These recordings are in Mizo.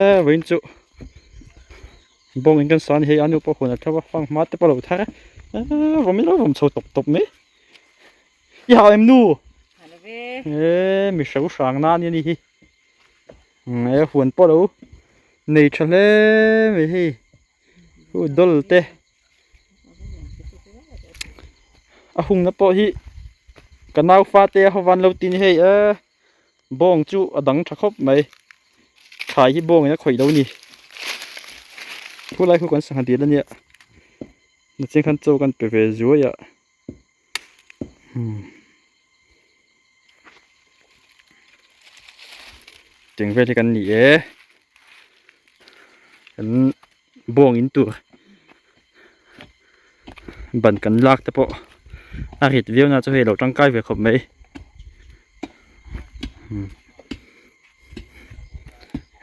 Vawiin chu bawng in kan sa a ni hei a nu pawh huan a theuh a fang hma te pawh a lo thar a vawm ilo vawm chho tawp tawp mai i hau em nu e mi hreu hrang na ania ni hi e huan pawh a lo nei tha hle mai hei hu dawl te a hungna pawh hi ka nau fate a ho van lo ti ni hei e. Bawng chu a dang tha khawp mai. Thlai hi bawngin a khawih lo a ni. Thu lai khu kan sangha dil a nia. Nachin khan chaw kan pe ve zuai a. Tiang vel hi kan ni e. Kan bawng in tur ban kan lak te pawh a rit viau na chu hei lo tangkai ve khawp mai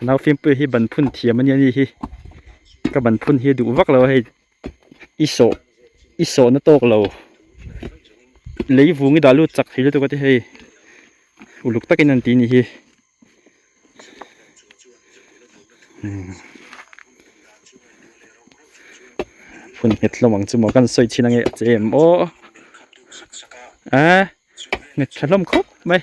nau fimpuia hi ban phun thiam ania ni hi ka ban phun hi a duh vak lo a hei i sawh i sawh na tawk lo lei vung i dah lut chak thei lutuk a ti hei uluk takin an ti a ni hi. Phun nghet hlawm ang chu maw kan sawi chhin ange a che em aw a nghet tha hlawm khawp mai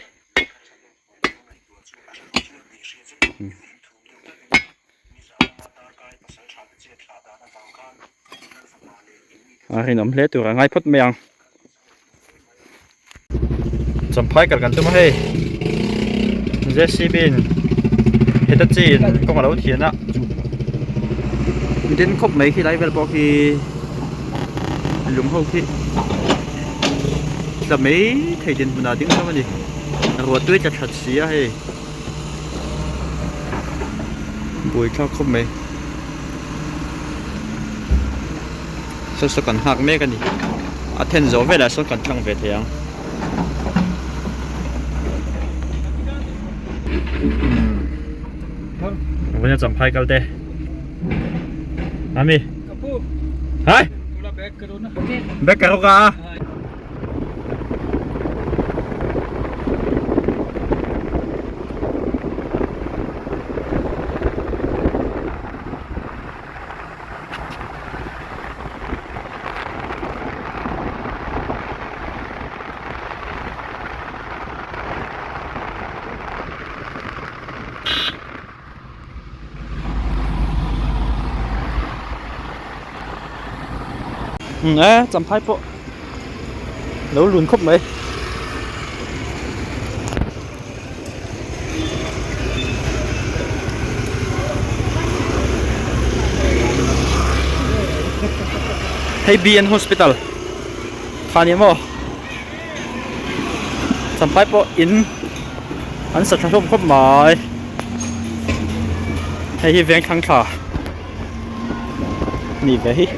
a rinawm hle tur a ngai phawt mai ang. Champhai kal kan tum a hei JCB in heta chin kawng a lo thian a den khawp mai khi lai vel pawh khi lung ho khi tla mai thei dinhmun ah ding hlawm a ni ruah tui tla that si a hei buaithlak khawp mai. Saw saw kan nghak mek a ni a then zawh velah sawn kan tlang ve thei ang vawiin a champhai kal te ami hai bag ka rawk a. E champhai pawh lo lun khawp mai. Hei BN Hospital kha ni maw champhai pawh in an sa tha hlawm khawp mai hei hi veng thlang thla ni ve hi.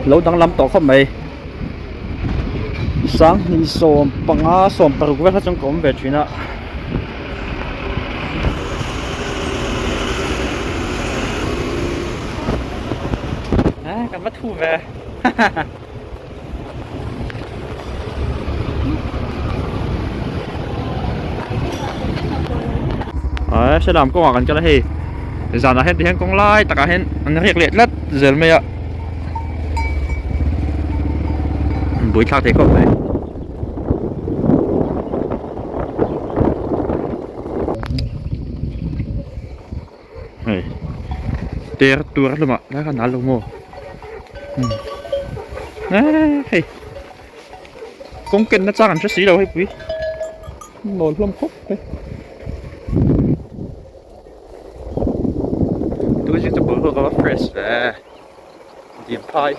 Lo danglam tawh khawp mai sanghnih sawm panga sawm paruk vel kha chuan ka awm ve thin a. Kan va thu ve a se lam kawngah kan kal a hei zanah hian tihian kawng lai takah hian an riak leh tlat zel mai a buaithlak thei khawp mai. Hei ter tur a hlawm ah lai khan a lo maw hei kawng ken na chang an hre si lo hei pui mawl hlawm khawp mai tui zing chu boruak a va fresh ve diam phai.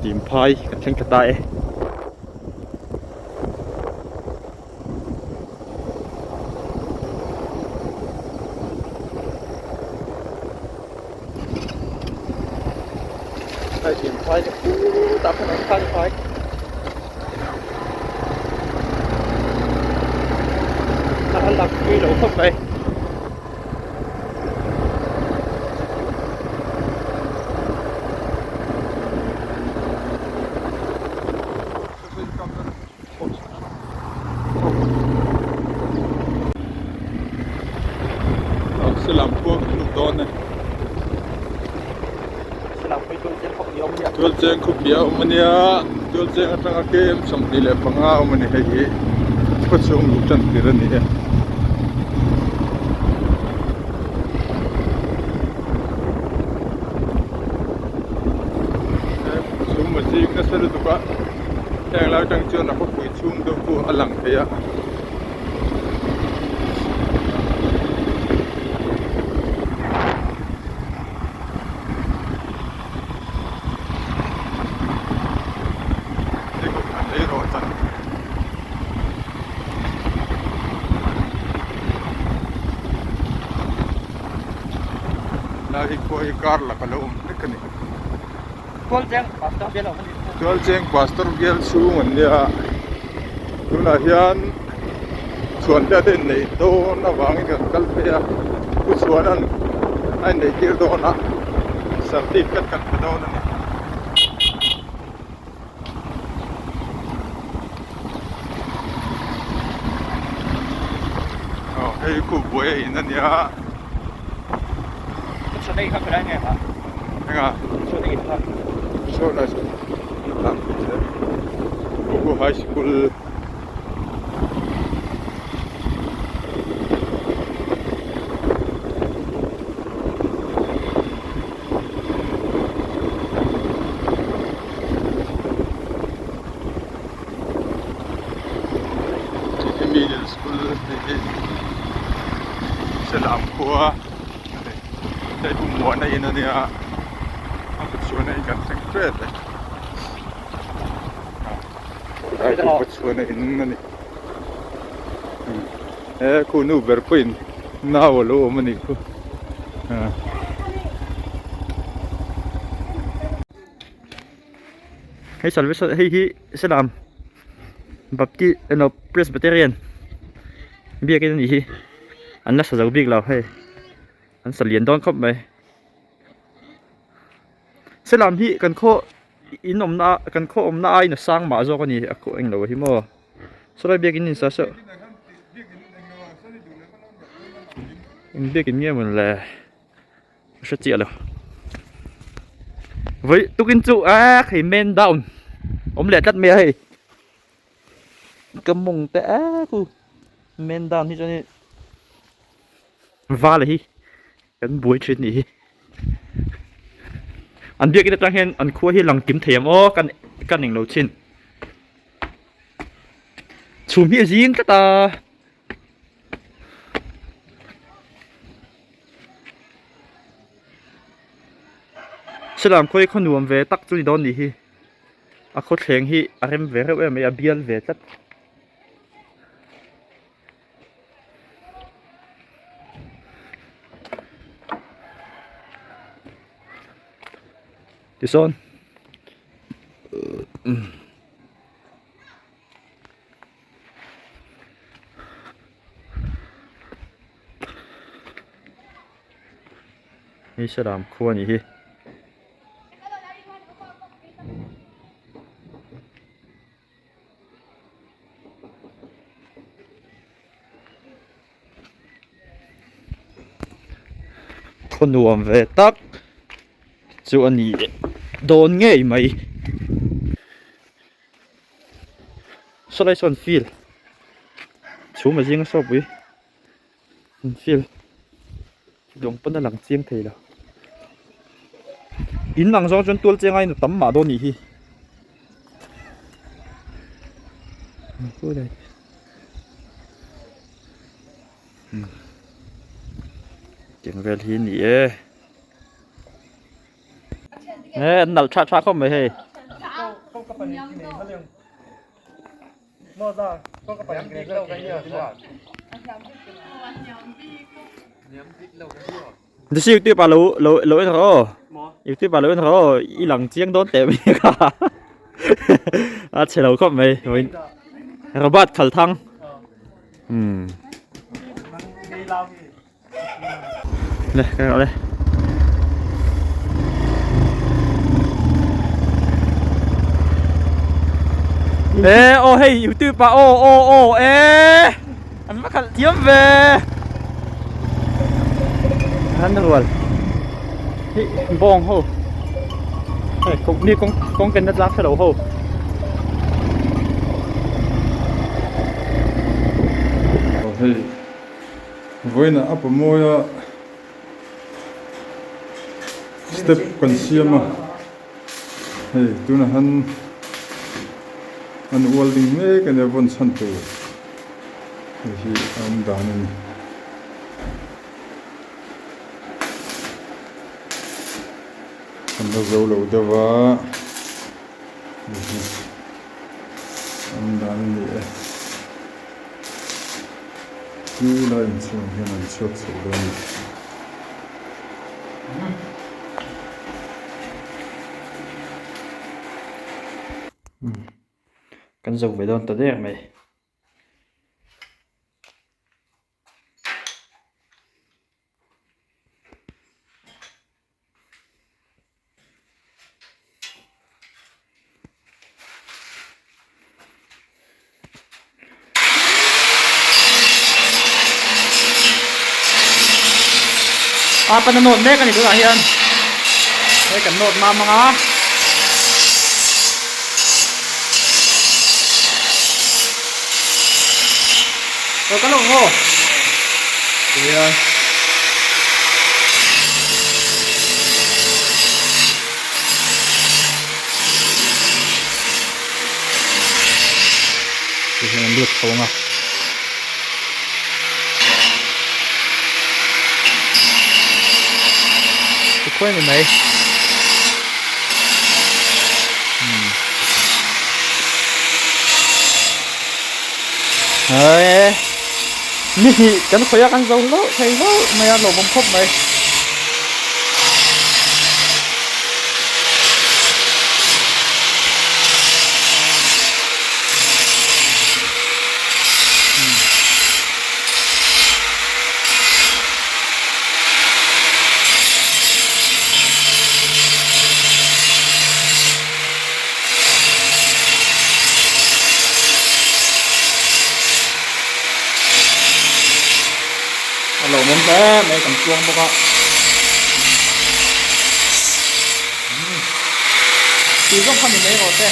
Timphai kan thleng thla ta e. Hei Timphai chu khutah khan an khan phai. A lang pui lo khawp mai. Tualcheng khawpui a awm a nia Tualcheng atanga kem 25 a awm a ni hei hi khawchhung luh tan tir a ni e. Chhum a zing nasa lutuk a heng lai atang chuan a khawpui chhung deuh pawh a lang thei a. Lai hi khua hi kar laka lo awm hlek a ni. Tualcheng pastor bial chhung an nia tunah hian chhuan te te inneih dawn avangin kan kal phei a pu chhuan a inneih tir dawn a certificate kan pe dawn a ni. Aw hei khu buai a in a nia. Enga? Saw lai saw tlang pui che Kuku High School. Middle school hei hi Selam khua a ni hei pu muana in a nia a kut chhuahna in kan thleng tep e a kut chhuahna in a ni he khu nu ber pawhin nau a lo awm a nih khu Hei salvation hei hi Selam Baptist emaw Presbyterian biakin a nih hi an la sa zo bik lo hei an sa lian dawn khawp mai Selam hi kan khaw in awmna kan khaw awmna aiin a sang mah zawk a ni a khaw englo hi maw sawlai biakin in sa saw eng biakin nge mawn le. Ka hre chiah lo vawi tukin chu a hei man down awm leh tlat mai a hei ka mawng te a khu man down hi chuan in val hi kan buai thin nih hi an biakin atang hian an khua hi lang kim thei ang aw kan kan englo chin chhum hi a zing tlat a. Salam khawi khaw nuam ve tak chu ni dawn nih hi a khawthleng hi a rem ve reuh em mai a bial ve tlat. Tisawn Hei salam khua a nih hi. Khaw nuam ve tak chu a ni dawn ngei mai. Sawlai sawn field chhum a zinga saw pui an field lawng pawn a lang chiang thei lo in ang zawng chuan tual cheng aiin a tam mah dawn nih hi tiang vel hi a ni e. He an nalh tha tha khawp mai hei. Desi youtube ah lo lo lo en rawh aw youtube ah lo en rawh aw i lang chiang dawn teh mai kha a chhe lo khawp mai Robert Khalthang umm le ka rawh le. Ê ô hei youtube ah aw aw aw ê an va khalh thiam ve an rual hi bawng ho hei kawng mi kawng kawng ken na tlak hre lo ho. Aw hei vawiinah a pawmawia step kan siam a hei tunah hian an welding mek a nia vawn chhan tur hei hi a awm dan a ni. Kan la zo lo deuh a hei hi a awm dan a ni e. Chu lai inchhungah hian an chhuak chho dawn a ni. Kan zo ve dawn ta der mai. A pan a nawt mek a ni tunah hian hei kan nawt mam ang a. Lo kal ang aw. Tihian. Tihian an lut chho ang a. Tikhuai ni mai. Hei ni hnih kan khawih a kan zo hlauh thei hlauh mai a lawmawm khawp mai. A lawmawm hle mai kan chuang bawk a tih zawng kha ni mai rawh se.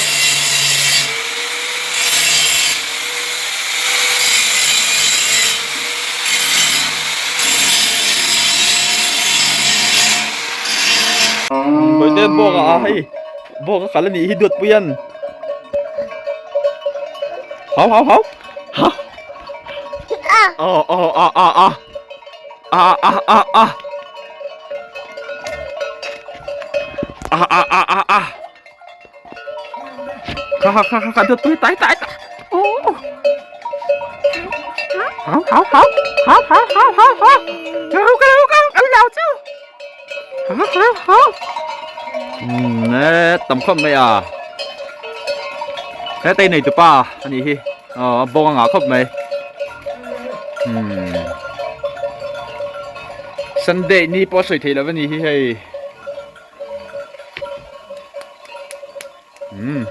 Bawihte bawk a hei bawk a kal a nih hi duatpui an hau hau hau ha aw aw a a a a a a a a a a a a kha kha kha kha duatpui tai tai tai ô hau hau hau hau hau hau hau hau hau hau hau hau hau chứ Umm tam khawp mai a hetei nei tupa a nih hi aw a bawng a ngah khawp mai umm Sunday ni pawh a sawi theih loh a nih hi hei umm.